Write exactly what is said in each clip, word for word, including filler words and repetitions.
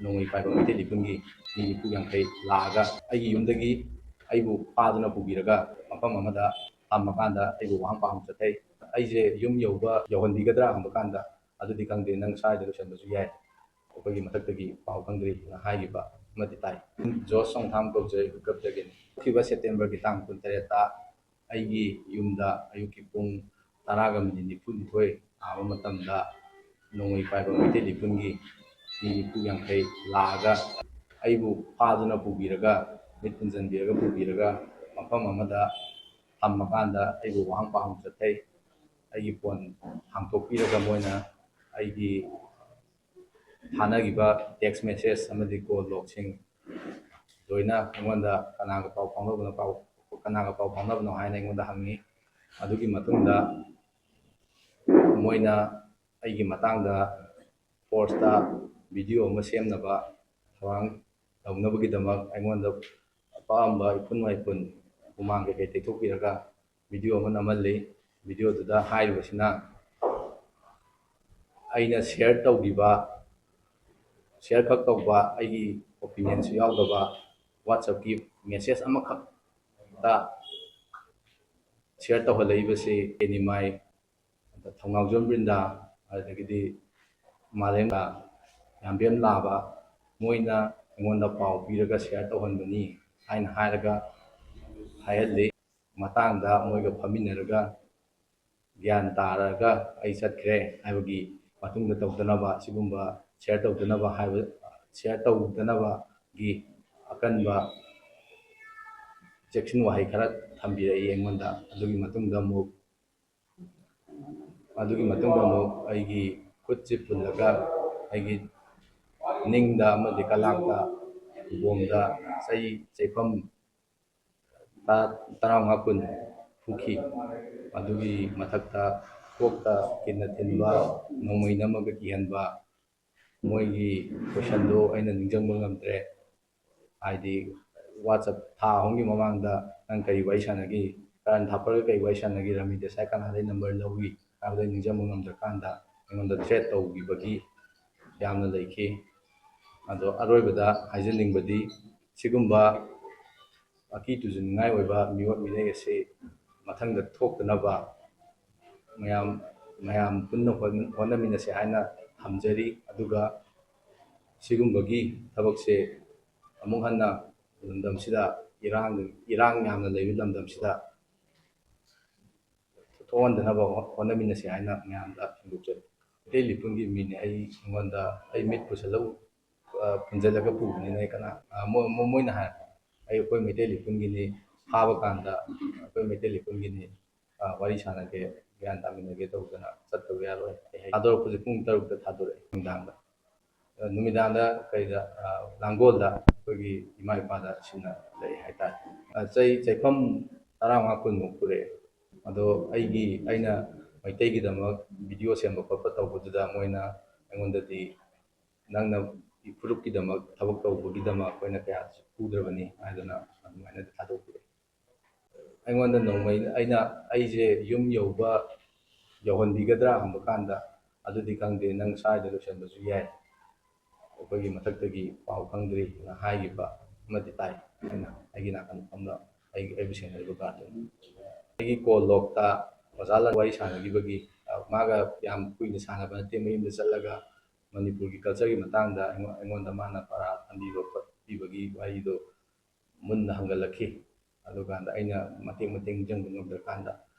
ꯅꯣꯡꯃꯩ ꯄꯥꯏꯕ ꯃꯩꯇꯩ ꯂꯤꯄꯨꯟꯒꯤ ꯃꯤ ꯅꯤꯐꯨ ꯌꯥꯡꯈꯩ ꯂꯥꯛꯑꯒ ꯑꯩꯒꯤ ꯌꯨꯝꯗꯒꯤ ꯑꯩꯕꯨ ꯐꯥꯗꯨꯅ ꯄꯨꯕꯤꯔꯒ ꯃꯐꯝ ꯑꯃꯗ ꯊꯝꯃꯀꯥꯟꯗ ꯑꯩꯕꯨ ꯋꯥꯍꯪ ꯄꯥꯎꯍꯪ ꯆꯠꯊꯩ꯫ ꯑꯩꯁꯦ ꯌꯨꯝ ꯌꯧꯕ ꯌꯧꯍꯟꯕꯤꯒꯗ꯭ꯔꯥ ꯍꯪꯕ ꯀꯥꯟꯗ, "ꯑꯗꯨꯗꯤ ꯈꯪꯗꯦ, ꯅꯪ ꯁ꯭ꯋꯥꯏꯗ ꯂꯣꯏꯁꯤꯟꯕꯁꯨ ꯌꯥꯏ, ꯑꯩꯈꯣꯏꯒꯤ ꯃꯊꯛꯇꯒꯤ ꯄꯥꯎ ꯈꯪꯗ꯭ꯔꯤꯅ" ꯍꯥꯏꯈꯤꯕ ꯑꯃꯗꯤ ꯇꯥꯏ꯫ ꯖꯣꯁ ꯆꯣꯡꯊꯥꯝ ꯀꯧꯖꯩ, ꯍꯨꯀꯞꯇꯒꯤꯅꯤ꯫ ꯍꯧꯈꯤꯕ ꯁꯦꯞꯇꯦꯝꯕꯔꯒꯤ ꯇꯥꯡ ꯀꯨꯟꯇꯔꯦꯠꯇ ꯑꯩꯒꯤ ꯌꯨꯝꯗ ꯑꯌꯨꯛꯀꯤ ꯄꯨꯡ ꯇꯔꯥꯒ ꯃꯤꯅꯤꯠ ꯅꯤꯐꯨꯅꯤꯊꯣꯏ ꯇꯥꯕ ꯃꯇꯝꯗ ꯅꯣꯡꯃꯩ ꯄꯥꯏꯕ ꯃꯩꯇꯩ ꯂꯤꯄꯨꯟꯒꯤ ꯃꯤ ꯅꯤꯐꯨ ꯌꯥꯡꯈꯩ ꯂꯥꯛꯑꯒ ꯑꯩꯕꯨ ꯐꯥꯗꯨꯅ ꯄꯨꯕꯤꯔꯒ, ꯃꯤꯠ ꯄꯨꯟꯁꯤꯟꯕꯤꯔꯒ ꯄꯨꯕꯤꯔꯒ ꯃꯐꯝ ꯑꯃꯗ ꯊꯝꯃꯀꯥꯟꯗ ꯑꯩꯕꯨ ꯋꯥꯍꯪ ꯄꯥꯎꯍꯪ ꯆꯠꯊꯩ꯫ ꯑꯩꯒꯤ ꯐꯣꯟ ꯍꯥꯡꯇꯣꯛꯄꯤꯔꯒ ꯃꯣꯏꯅ ꯑꯩꯒꯤ ꯊꯥꯅꯈꯤꯕ text message ꯑꯃꯗꯤ call logꯁꯤꯡ ꯂꯣꯏꯅ ꯑꯩꯉꯣꯟꯗ ꯀꯅꯥꯒ ꯄꯥꯎ ꯐꯥꯎꯅꯕꯅꯣ, ꯄꯥꯎ, ꯀꯅꯥꯒ ꯄꯥꯎ ꯐꯥꯎꯅꯕꯅꯣ ꯍꯥꯏꯅ ꯑꯩꯉꯣꯟꯗ ꯍꯪꯉꯤ꯫ ꯑꯗꯨꯒꯤ ꯃꯇꯨꯡꯗ ꯃꯣꯏꯅ ꯑꯩꯒꯤ ꯃꯇꯥꯡꯗ forceꯇ video ꯑꯃ ꯁꯦꯝꯅꯕ ꯊꯧꯔꯥꯡ ꯇꯧꯅꯕꯒꯤꯗꯃꯛ ꯑꯩꯉꯣꯟꯗ ꯑꯄꯥꯝꯕ ꯏꯐꯨꯟ ꯋꯥꯏꯐꯨꯟ, ꯍꯨꯃꯥꯡ ꯀꯩꯀꯩ ꯇꯩꯊꯣꯛꯄꯤꯔꯒ video ꯑꯃ ꯅꯝꯍꯜꯂꯤ꯫ Videoꯗꯨꯗ ꯍꯥꯏꯔꯤꯕꯁꯤꯅ ꯑꯩꯅ share ꯇꯧꯈꯤꯕ, share ꯈꯛ ꯇꯧꯕ, ꯑꯩꯒꯤ opinionꯁꯨ ꯌꯥꯎꯗꯕ WhatsAppꯀꯤ message ꯑꯃꯈꯛꯇ share ꯇꯧꯍꯜꯂꯛꯏꯕꯁꯤ ꯑꯦꯅꯤꯃꯥꯏ, ꯊꯧꯅꯥꯎꯖꯝ ꯕ꯭ꯔꯤꯟꯗꯥ, ꯑꯗꯒꯤꯗꯤ ꯃꯥꯂꯦꯝꯒ ꯌꯥꯝꯕꯦꯝ ꯂꯥꯕ, ꯃꯣꯏꯅ ꯑꯩꯉꯣꯟꯗ ꯄꯥꯎ ꯄꯤꯔꯒ share ꯇꯧꯍꯟꯕꯅꯤ ꯍꯥꯏꯅ ꯍꯥꯏꯔꯒ ꯍꯥꯏꯍꯜꯂꯤ꯫ ꯃꯇꯥꯡꯗ ꯃꯣꯏꯒ ꯐꯝꯃꯤꯟꯅꯔꯒ ꯒ꯭ꯌꯥꯟ ꯇꯥꯔꯒ ꯑꯩ ꯆꯠꯈ꯭ꯔꯦ ꯍꯥꯏꯕꯒꯤ ꯃꯇꯨꯡꯗ ꯇꯧꯗꯅꯕ, ꯁꯤꯒꯨꯝꯕ share ꯇꯧꯗꯅꯕ ꯍꯥꯏꯕ, share ꯇꯧꯗꯅꯕꯒꯤ ꯑꯀꯟꯕ ꯆꯦꯛꯁꯤꯟ ꯋꯥꯍꯩ ꯈꯔ ꯊꯝꯕꯤꯔꯛꯏ ꯑꯩꯉꯣꯟꯗ꯫ ꯑꯗꯨꯒꯤ ꯃꯇꯨꯡꯗ ꯑꯃꯨꯛ, ꯑꯗꯨꯒꯤ ꯃꯇꯨꯡꯗ ꯑꯃꯨꯛ ꯑꯩꯒꯤ ꯈꯨꯠꯁꯤ ꯄꯨꯜꯂꯒ ꯑꯩꯒꯤ ꯅꯤꯡꯗ ꯑꯃꯗꯤ ꯀꯂꯥꯛꯇ, ꯈꯨꯕꯣꯝꯗ ꯆꯩ, ꯆꯩꯐꯝ ꯇꯔꯥ-, ꯇꯔꯥꯃꯉꯥ ꯀꯨꯟ ꯍꯨꯈꯤ꯫ ꯑꯗꯨꯒꯤ ꯃꯊꯛꯇ ꯀꯣꯛꯇ ꯀꯤꯟꯅ ꯊꯤꯟꯕ, ꯅꯣꯡꯃꯩ ꯅꯝꯃꯒ ꯀꯤꯍꯟꯕ, ꯃꯣꯏꯒꯤ questionꯗꯣ ꯑꯩꯅ ꯅꯤꯡꯁꯤꯡꯕ ꯉꯝꯗ꯭ꯔꯦ꯫ ꯍꯥꯏꯗꯤ WhatsApp ꯊꯥ ꯑꯍꯨꯝꯒꯤ ꯃꯃꯥꯡꯗ ꯅꯪ ꯀꯔꯤ ꯋꯥꯔꯤ ꯁꯥꯟꯅꯈꯤ, ꯀꯔꯟ ꯊꯥꯞꯄꯔꯒ ꯀꯔꯤ ꯋꯥꯔꯤ ꯁꯥꯟꯅꯈꯤ, ꯔꯥꯃꯤ ꯗꯦꯁꯥꯏ ꯀꯅꯥꯗꯩ number ꯂꯧꯏ ꯍꯥꯏꯕꯗꯣ ꯑꯩ ꯅꯤꯡꯁꯤꯡꯕ ꯉꯝꯗ꯭ꯔꯀꯥꯟꯗ ꯑꯩꯉꯣꯟꯗ threat ꯇꯧꯈꯤꯕꯒꯤ ꯌꯥꯝꯅ ꯂꯩꯈꯤ꯫ ꯑꯗꯣ ꯑꯔꯣꯏꯕꯗ ꯍꯥꯏꯖꯅꯤꯡꯕꯗꯤ, ꯁꯤꯒꯨꯝꯕ ꯑꯀꯤ ꯇꯨꯖꯅꯤꯡꯉꯥꯏ ꯑꯣꯏꯕ ꯃꯤꯑꯣꯠ ꯃꯤꯅꯩ ꯑꯁꯤ ꯃꯊꯪꯗ ꯊꯣꯛꯇꯅꯕ ꯃꯌꯥꯝ ꯃꯌꯥꯝ ꯄꯨꯟꯅ ꯍꯣꯠꯅ- ꯍꯣꯠꯅꯃꯤꯟꯅꯁꯤ ꯍꯥꯏꯅ ꯊꯝꯖꯔꯤ꯫ ꯑꯗꯨꯒ ꯁꯤꯒꯨꯝꯕꯒꯤ ꯊꯕꯛꯁꯦ ꯑꯃꯨꯛ ꯍꯟꯅ ꯂꯝꯗꯝꯁꯤꯗ ꯏꯔꯥꯡ ꯏꯔꯥꯡ ꯌꯥꯝꯅ ꯂꯩꯕ ꯂꯝꯗꯝꯁꯤꯗ ꯊꯣꯛꯍꯟꯗꯅꯕ ꯍꯣꯠꯅꯃꯤꯟꯅꯁꯤ ꯍꯥꯏꯅ ꯃꯌꯥꯝꯗ ꯐꯣꯡꯗꯣꯛꯆꯔꯤ꯫ ꯃꯩꯇꯩ ꯂꯤꯄꯨꯟꯒꯤ ꯃꯤꯅꯤ꯫ ꯑꯩ ꯑꯩꯉꯣꯟꯗ ꯑꯩ ꯃꯤꯠ ꯄꯨꯁꯜꯂꯒ ꯄꯨꯟꯁꯤꯜꯂꯒ ꯄꯨꯕꯅꯤꯅ ꯑꯩ ꯀꯅꯥ ꯃꯣꯏꯅ ꯍꯥꯏ, ꯑꯩ ꯑꯩꯈꯣꯏ ꯃꯩꯇꯩ ꯂꯤꯄꯨꯟꯒꯤꯅꯤ, ꯐꯥꯕ ꯀꯥꯟꯗ ꯑꯩꯈꯣꯏ ꯃꯩꯇꯩ ꯂꯤꯄꯨꯟꯒꯤꯅꯤ, ꯋꯥꯔꯤ ꯁꯥꯟꯅꯒꯦ, ꯒ꯭ꯌꯥꯟ ꯇꯥꯃꯤꯟꯅꯒꯦ ꯇꯧꯗꯅ ꯆꯠꯇꯕ ꯌꯥꯔꯣꯏ꯫ ꯊꯥꯗꯣꯔꯛꯄꯁꯦ ꯄꯨꯡ ꯇꯔꯨꯛꯇ ꯊꯥꯗꯣꯔꯛꯑꯦ ꯅꯨꯡꯗꯥꯡꯗ꯫ ꯅꯨꯃꯤꯗꯥꯡꯗ ꯀꯩꯗ, ꯂꯥꯡꯒꯣꯜꯗ ꯑꯩꯈꯣꯏꯒꯤ ꯏꯃꯥ ꯏꯄꯥꯗ ꯁꯤꯟꯅ ꯂꯩ ꯍꯥꯏꯇꯥꯔꯦ꯫ ꯆꯩ ꯆꯩꯐꯝ ꯇꯔꯥꯃꯉꯥ ꯀꯨꯟꯃꯨꯛ ꯄꯨꯔꯛꯑꯦ꯫ ꯑꯗꯣ ꯑꯩꯒꯤ ꯑꯩꯅ ꯃꯩꯇꯩꯒꯤꯗꯃꯛ ꯚꯤꯗꯤꯑꯣ ꯁꯦꯝꯕ ꯈꯣꯠꯄ ꯇꯧꯕꯗꯨꯗ ꯃꯣꯏꯅ ꯑꯩꯉꯣꯟꯗꯗꯤ ꯅꯪꯅ ꯐꯨꯔꯨꯞꯀꯤꯗꯃꯛ ꯊꯕꯛ ꯇꯧꯕꯒꯤꯗꯃꯛ ꯑꯩꯈꯣꯏꯅ ꯀꯌꯥ ꯄꯨꯗ꯭ꯔꯕꯅꯤ ꯍꯥꯏꯗꯅ ꯑꯗꯨꯃꯥꯏꯅ ꯊꯥꯗꯣꯛꯄꯤꯔꯛꯑꯦ꯫ ꯑꯩꯉꯣꯟꯗ ꯅꯣꯡꯃꯩ ꯑꯩꯅ ꯑꯩꯁꯦ ꯌꯨꯝ ꯌꯧꯕ ꯌꯧꯍꯟꯕꯤꯒꯗ꯭ꯔꯥ ꯍꯪꯕ ꯀꯥꯟꯗ, "ꯑꯗꯨꯗꯤ ꯈꯪꯗꯦ, ꯅꯪ ꯁ꯭ꯋꯥꯏꯗ ꯂꯣꯏꯁꯤꯟꯕꯁꯨ ꯌꯥꯏ, ꯑꯩꯈꯣꯏꯒꯤ ꯃꯊꯛꯇꯒꯤ ꯄꯥꯎ ꯈꯪꯗ꯭ꯔꯤꯅ" ꯍꯥꯏꯈꯤꯕ ꯑꯃꯗꯤ ꯇꯥꯏ꯫ ꯑꯩꯅ ꯑꯩꯒꯤ ꯅꯥꯀꯟ ꯐꯝꯕ ꯑꯩꯒꯤ ꯑꯩꯕꯨ ꯁꯦꯟꯅꯔꯤꯕ ꯒꯥꯔꯗꯇꯨꯅ꯫ ꯑꯩꯒꯤ ꯀꯣꯜ ꯂꯣꯛꯇ ꯑꯣꯖꯥ ꯂꯟ ꯋꯥꯔꯤ ꯁꯥꯟꯅꯈꯤꯕꯒꯤ, ꯃꯥꯒ ꯌꯥꯝ ꯀꯨꯏꯅ ꯁꯥꯟꯅꯕ ꯅꯠꯇꯦ, ꯃꯌꯨꯝꯗ ꯆꯠꯂꯒ ꯃꯅꯤꯄꯨꯔꯒꯤ ꯀꯜꯆꯔꯒꯤ ꯃꯇꯥꯡꯗ ꯑꯩꯉꯣꯟ- ꯑꯩꯉꯣꯟꯗ ꯃꯥꯅ ꯄꯔꯥ ꯇꯝꯕꯤꯕ ꯈꯣꯠꯄꯤꯕꯒꯤ ꯋꯥꯔꯤꯗꯣ ꯃꯨꯟꯅ ꯍꯪꯒꯠꯂꯛꯈꯤ꯫ ꯑꯗꯨꯀꯥꯟꯗ ꯑꯩꯅ ꯃꯇꯦꯛ ꯃꯇꯦꯛ ꯅꯤꯡꯁꯤꯡꯕ ꯉꯝꯗ꯭ꯔꯀꯥꯟꯗ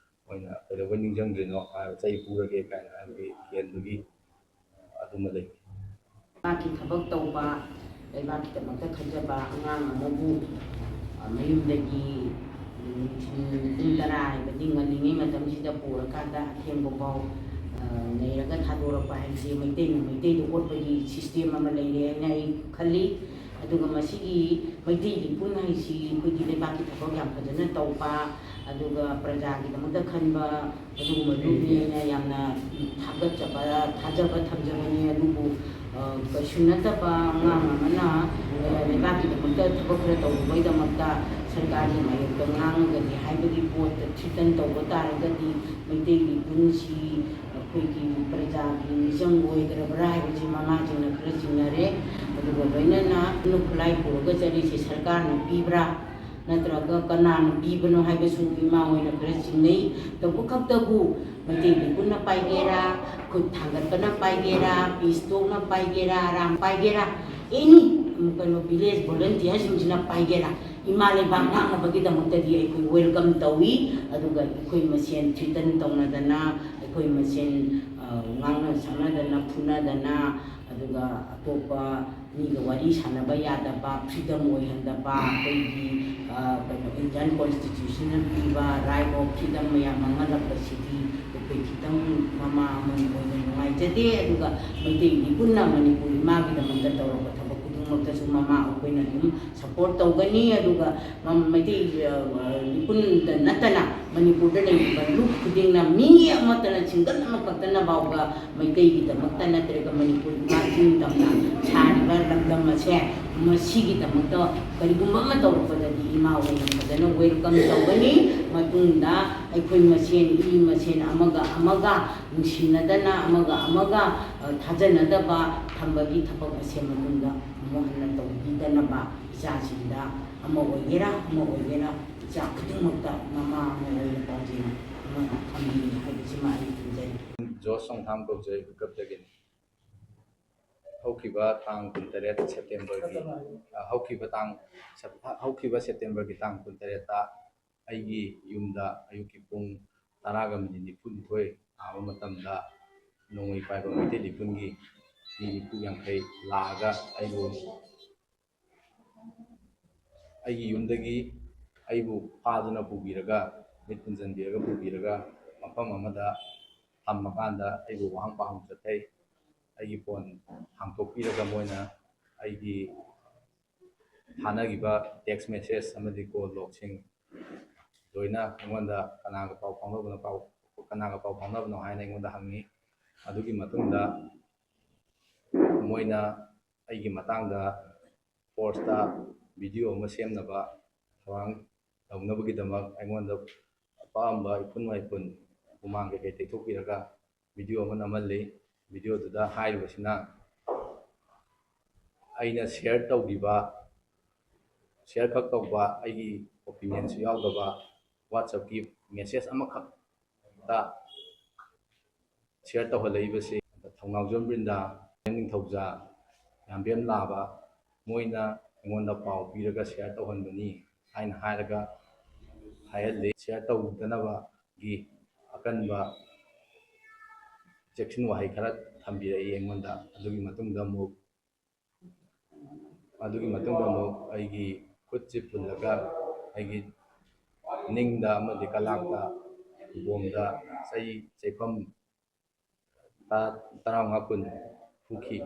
ꯃꯣꯏꯅ "ꯀꯩꯗꯧꯕꯩ ꯅꯤꯡꯁꯤꯡꯗ꯭ꯔꯤꯅꯣ?" ꯍꯥꯏꯕ, "ꯆꯩ ꯄꯨꯔꯒꯦ" ꯀꯥꯏꯅ ꯍꯥꯏꯕꯒꯤ ꯀꯤꯍꯟꯕꯒꯤ ꯑꯗꯨꯃ ꯂꯩ꯫ ꯂꯩꯕꯥꯛꯀꯤ ꯊꯕꯛ ꯇꯧꯕ, ꯂꯩꯕꯥꯛꯀꯤꯗꯃꯛꯇ ꯈꯟꯖꯕ ꯑꯉꯥꯡ ꯑꯃꯕꯨ, ꯑ, ꯃꯌꯨꯝꯗꯒꯤ ꯅꯨꯡꯊꯤꯜ ꯄꯨꯡ ꯇꯔꯥ ꯍꯥꯏꯕꯗꯤ ꯉꯜꯂꯤꯉꯩ ꯃꯇꯝꯁꯤꯗ ꯄꯨꯔꯀꯥꯟꯗ ꯑꯊꯦꯡꯕꯐꯥꯎ, ꯑ, ꯂꯩꯔꯒ ꯊꯥꯗꯣꯔꯛꯄ ꯍꯥꯏꯕꯁꯤ ꯃꯩꯇꯩꯅ ꯃꯩꯇꯩꯗ ꯑꯣꯠꯄꯒꯤ ꯁꯤꯁꯇꯦꯝ ꯑꯃ ꯂꯩꯔꯦ ꯍꯥꯏꯅ ꯑꯩ ꯈꯜꯂꯤ꯫ ꯑꯗꯨꯒ ꯃꯁꯤꯒꯤ ꯃꯩꯇꯩ ꯂꯤꯄꯨꯟ ꯍꯥꯏꯁꯤ ꯑꯩꯈꯣꯏꯒꯤ ꯂꯩꯕꯥꯛꯀꯤ ꯊꯕꯛ ꯌꯥꯝ ꯐꯖꯅ ꯇꯧꯕ, ꯑꯗꯨꯒ ꯄ꯭ꯔꯖꯥꯒꯤꯗꯃꯛꯇ ꯈꯟꯕ, ꯑꯗꯨꯒꯨꯝꯕ ꯂꯨꯞꯅꯤ ꯍꯥꯏꯅ ꯌꯥꯝꯅ ꯊꯥꯒꯠꯆꯕ, ꯊꯥꯖꯕ ꯊꯝꯖꯕꯅꯤ꯫ ꯑꯗꯨꯕꯨ, ꯑ, ꯀꯩꯁꯨ ꯅꯠꯇꯕ ꯑꯉꯥꯡ ꯑꯃꯅ, ꯑ, ꯂꯩꯕꯥꯛꯀꯤꯗꯃꯛꯇ ꯊꯕꯛ ꯈꯔ ꯇꯧꯔꯨꯕꯒꯤꯗꯃꯛꯇ ꯁꯔꯀꯥꯔꯒꯤ ꯃꯥꯌꯣꯛꯇ ꯉꯥꯡꯉꯒꯗꯤ ꯍꯥꯏꯕꯒꯤ ꯄꯣꯠꯇ threaten ꯇꯧꯕ ꯇꯥꯔꯒꯗꯤ ꯃꯩꯇꯩ ꯂꯤꯄꯨꯟꯁꯤ, ꯑ, ꯑꯩꯈꯣꯏꯒꯤ ꯄ꯭ꯔꯖꯥꯒꯤ ꯃꯤꯆꯪ ꯑꯣꯏꯗ꯭ꯔꯕ꯭ꯔꯥ ꯍꯥꯏꯕꯁꯤ ꯃꯃꯥꯁꯤꯡꯅ ꯈꯔ ꯆꯤꯡꯅꯔꯦ꯫ ꯑꯗꯨꯒ ꯂꯣꯏꯅꯅ ꯈꯨꯠꯂꯥꯏ ꯄꯨꯔꯒ ꯆꯠꯂꯤꯁꯦ ꯁꯔꯀꯥꯔꯅ ꯄꯤꯕ꯭ꯔꯥ, ꯅꯠꯇ꯭ꯔꯒ ꯀꯅꯥꯅ ꯄꯤꯕꯅꯣ ꯍꯥꯏꯕꯁꯨ ꯏꯃꯥ ꯍꯣꯏꯅ ꯈꯔ ꯆꯤꯡꯅꯩ꯫ ꯇꯧꯕ ꯈꯛꯇꯕꯨ ꯃꯩꯇꯩ ꯃꯤꯄꯨꯟꯅ ꯄꯥꯏꯒꯦꯔꯥ, ꯈꯨꯠ ꯊꯥꯡꯒꯠꯄꯅ ꯄꯥꯏꯒꯦꯔꯥ, ꯄꯤꯁꯇꯣꯛꯅ ꯄꯥꯏꯒꯦꯔꯥ, ꯑꯔꯥꯝ ꯄꯥꯏꯒꯦꯔꯥ, ꯑꯦꯅꯤ ꯀꯩꯅꯣ ꯚꯤꯂꯦꯖ ꯚꯣꯂꯨꯟꯇꯤꯌꯔꯁꯤꯡꯁꯤꯅ ꯄꯥꯏꯒꯦꯔꯥ, ꯏꯃꯥ ꯂꯩꯕꯥꯛ ꯉꯥꯛꯅꯕꯒꯤꯗꯃꯛꯇꯗꯤ ꯑꯩꯈꯣꯏ ꯋꯦꯜꯀꯝ ꯇꯧꯏ꯫ ꯑꯗꯨꯒ ꯑꯩꯈꯣꯏ ꯃꯁꯦꯟ ꯊ꯭ꯔꯤꯇꯟ ꯇꯧꯅꯗꯅ, ꯑꯩꯈꯣꯏ ꯃꯁꯦꯟ ꯉꯥꯡꯅ ꯁꯛꯅꯗꯅ, ꯐꯨꯅꯗꯅ, ꯑꯗꯨꯒ ꯑꯇꯣꯞꯄ ꯃꯤꯒ ꯋꯥꯔꯤ ꯁꯥꯟꯅꯕ ꯌꯥꯗꯕ, ꯐ꯭ꯔꯤꯗꯝ ꯑꯣꯏꯍꯟꯗꯕ, ꯑꯩꯈꯣꯏꯒꯤ ꯀꯩꯅꯣ ꯏꯟꯗꯤꯌꯥꯟ ꯀꯣꯟꯁꯇꯤꯇ꯭ꯌꯨꯁꯟꯅ ꯄꯤꯕ ꯔꯥꯏꯠ ꯑꯣꯐ ꯐ꯭ꯔꯤꯗꯝ ꯃꯌꯥꯝ ꯃꯥꯡꯍꯜꯂꯛꯄꯁꯤꯗꯤ ꯑꯩꯈꯣꯏ ꯈꯤꯇꯪ ꯃꯃꯥ ꯑꯃ ꯑꯣꯏꯅ ꯅꯨꯡꯉꯥꯏꯖꯗꯦ꯫ ꯑꯗꯨꯒ ꯃꯩꯇꯩ ꯃꯤꯄꯨꯟꯅ ꯃꯅꯤꯄꯨꯔ ꯏꯃꯥꯒꯤꯗꯃꯛꯇ ꯇꯧꯔꯛꯄ ꯊꯕꯛ ꯈꯨꯗꯤꯡꯃꯛꯇꯁꯨ ꯃꯃꯥ ꯑꯩꯈꯣꯏꯅ ꯑꯗꯨꯝ ꯁꯄꯣꯔꯠ ꯇꯧꯒꯅꯤ꯫ ꯑꯗꯨꯒ ꯃꯩꯇꯩ ꯃꯤꯄꯨꯟꯗ ꯅꯠꯇꯅ ꯃꯅꯤꯄꯨꯔꯗ ꯂꯩꯔꯤꯕ ꯂꯨꯞ ꯈꯨꯗꯤꯡꯅ ꯃꯤ ꯑꯃꯠꯇꯅ, ꯁꯤꯡꯒꯜ ꯑꯃꯈꯛꯇꯅ ꯐꯥꯎꯕ ꯃꯩꯇꯩꯒꯤꯗꯃꯛꯇ ꯅꯠꯇ꯭ꯔꯒ ꯃꯅꯤꯄꯨꯔ ꯏꯃꯥ ꯏꯁꯤꯡ ꯇꯝꯅ ꯁꯥꯔꯤꯕ ꯂꯝꯗꯝ ꯑꯁꯦ ꯃꯁꯤꯒꯤꯗꯃꯛꯇ ꯀꯔꯤꯒꯨꯝꯕ ꯑꯃ ꯇꯧꯔꯛꯄꯗꯗꯤ ꯏꯃꯥ ꯑꯣꯏꯅ ꯐꯖꯅ ꯋꯦꯜꯀꯝ ꯇꯧꯒꯅꯤ꯫ ꯃꯇꯨꯡꯗ ꯑꯩꯈꯣꯏ ꯃꯁꯦꯟ, ꯏ ꯃꯁꯦꯟ ꯑꯃꯒ ꯑꯃꯒ ꯅꯨꯡꯁꯤꯅꯗꯅ, ꯑꯃꯒ ꯑꯃꯒ ꯊꯥꯖꯅꯗꯕ ꯊꯝꯕꯒꯤ ꯊꯕꯛ ꯑꯁꯦ ꯃꯇꯨꯡꯗ ꯑꯃꯨꯛ ꯍꯟꯅ ꯇꯧꯕꯤꯗꯅꯕ ꯏꯆꯥꯁꯤꯡꯗ ꯑꯃ ꯑꯣꯏꯒꯦꯔꯥ ꯑꯃ ꯑꯣꯏꯒꯦꯔꯥ ꯏꯆꯥ ꯈꯨꯗꯤꯡꯃꯛꯇ ꯃꯃꯥ ꯑꯃ ꯑꯣꯏꯅ ꯄꯥꯎꯖꯦꯜ ꯑꯃ ꯊꯝꯕꯤꯅꯤ ꯍꯥꯏꯕꯁꯤꯃ ꯑꯩ ꯊꯝꯖꯔꯤ꯫ ꯖꯣꯁ ꯁꯣꯡꯊꯥꯝ ꯀꯧꯖꯩ, ꯍꯨꯏꯀꯞꯇꯒꯤꯅꯤ꯫ ꯍꯧꯈꯤꯕ ꯇꯥꯡ ꯀꯨꯟꯇꯔꯦꯠ ꯁꯦꯞꯇꯦꯝꯕꯔꯒꯤ, ꯑ, ꯍꯧꯈꯤꯕ ꯇꯥꯡ, ꯁꯦꯞ-, ꯍꯧꯈꯤꯕ ꯁꯦꯞꯇꯦꯝꯕꯔꯒꯤ ꯇꯥꯡ ꯀꯨꯟꯇꯔꯦꯠꯇ ꯑꯩꯒꯤ ꯌꯨꯝꯗ ꯑꯌꯨꯛꯀꯤ ꯄꯨꯡ ꯇꯔꯥꯒ ꯃꯤꯅꯤꯠ ꯅꯤꯐꯨꯅꯤꯊꯣꯏ ꯇꯥꯕ ꯃꯇꯝꯗ ꯅꯣꯡꯃꯩ ꯄꯥꯏꯕ ꯃꯩꯇꯩ ꯂꯤꯄꯨꯟꯒꯤ ꯃꯤ ꯅꯤꯐꯨ ꯌꯥꯡꯈꯩ ꯂꯥꯛꯑꯒ ꯑꯩꯕꯨ, ꯑꯩꯒꯤ ꯌꯨꯝꯗꯒꯤ ꯑꯩꯕꯨ ꯐꯥꯗꯨꯅ ꯄꯨꯕꯤꯔꯒ, ꯃꯤꯠ ꯄꯨꯟꯁꯤꯟꯕꯤꯔꯒ ꯄꯨꯕꯤꯔꯒ ꯃꯐꯝ ꯑꯃꯗ ꯊꯝꯃꯀꯥꯟꯗ ꯑꯩꯕꯨ ꯋꯥꯍꯪ ꯄꯥꯎꯍꯪ ꯆꯠꯊꯩ꯫ ꯑꯩꯒꯤ ꯐꯣꯟ ꯍꯥꯡꯇꯣꯛꯄꯤꯔꯒ ꯃꯣꯏꯅ ꯑꯩꯒꯤ ꯊꯥꯅꯈꯤꯕ ꯇꯦꯛꯁ ꯃꯦꯁꯦꯖ ꯑꯃꯗꯤ ꯀꯣꯜ ꯂꯣꯛꯁꯤꯡ ꯂꯣꯏꯅ ꯑꯩꯉꯣꯟꯗ ꯀꯅꯥꯒ ꯄꯥꯎ ꯐꯥꯎꯅꯕꯅꯣ, ꯄꯥꯎ, ꯀꯅꯥꯒ ꯄꯥꯎ ꯐꯥꯎꯅꯕꯅꯣ ꯍꯥꯏꯅ ꯑꯩꯉꯣꯟꯗ ꯍꯪꯉꯤ꯫ ꯑꯗꯨꯒꯤ ꯃꯇꯨꯡꯗ ꯃꯣꯏꯅ ꯑꯩꯒꯤ ꯃꯇꯥꯡꯗ ꯐꯣꯔꯁꯇ ꯚꯤꯗꯤꯑꯣ ꯑꯃ ꯁꯦꯝꯅꯕ ꯊꯧꯔꯥꯡ ꯇꯧꯅꯕꯒꯤꯗꯃꯛ ꯑꯩꯉꯣꯟꯗ ꯑꯄꯥꯝꯕ ꯏꯐꯨꯟ ꯋꯥꯏꯐꯨꯟ, ꯍꯨꯃꯥꯡ ꯀꯩꯀꯩ ꯇꯩꯊꯣꯛꯄꯤꯔꯒ ꯚꯤꯗꯤꯑꯣ ꯑꯃ ꯅꯝꯍꯜꯂꯤ꯫ ꯚꯤꯗꯤꯑꯣꯗꯨꯗ ꯍꯥꯏꯔꯤꯕꯁꯤꯅ ꯑꯩꯅ ꯁꯤꯌꯔ ꯇꯧꯈꯤꯕ, ꯁꯤꯌꯔ ꯈꯛ ꯇꯧꯕ, ꯑꯩꯒꯤ ꯑꯣꯄꯤꯅꯤꯌꯟꯁꯨ ꯌꯥꯎꯗꯕ WhatsApp-ꯀꯤ ꯃꯦꯁꯦꯖ ꯑꯃꯈꯛꯇ ꯁꯤꯌꯔ ꯇꯧꯍꯜꯂꯛꯏꯕꯁꯤ ꯊꯧꯅꯥꯎꯖꯝ ꯕ꯭ꯔꯤꯟꯗꯥ, ꯅꯤꯡꯊꯧꯖꯥ, ꯌꯥꯝꯕꯦꯝ ꯂꯥꯕ ꯃꯣꯏꯅ ꯑꯩꯉꯣꯟꯗ ꯄꯥꯎ ꯄꯤꯔꯒ ꯁꯤꯌꯔ ꯇꯧꯍꯟꯕꯅꯤ ꯍꯥꯏꯅ ꯍꯥꯏꯔꯒ ꯍꯥꯏꯍꯜꯂꯤ꯫ ꯁꯤꯌꯔ ꯇꯧꯗꯅꯕꯒꯤ ꯑꯀꯟꯕ ꯆꯦꯛꯁꯤꯟ ꯋꯥꯍꯩ ꯈꯔ ꯊꯝꯕꯤꯔꯛꯏ ꯑꯩꯉꯣꯟꯗ꯫ ꯑꯗꯨꯒꯤ ꯃꯇꯨꯡꯗ ꯑꯃꯨꯛ, ꯑꯗꯨꯒꯤ ꯃꯇꯨꯡꯗ ꯑꯃꯨꯛ ꯑꯩꯒꯤ ꯈꯨꯠꯁꯤ ꯄꯨꯜꯂꯒ ꯑꯩꯒꯤ ꯅꯤꯡꯗ ꯑꯃꯗꯤ ꯀꯂꯥꯛꯇ, ꯈꯨꯕꯣꯝꯗ ꯆꯩ, ꯆꯩꯐꯝ ꯇꯔꯥ-, ꯇꯔꯥꯃꯉꯥ ꯀꯨꯟ ꯍꯨꯈꯤ꯫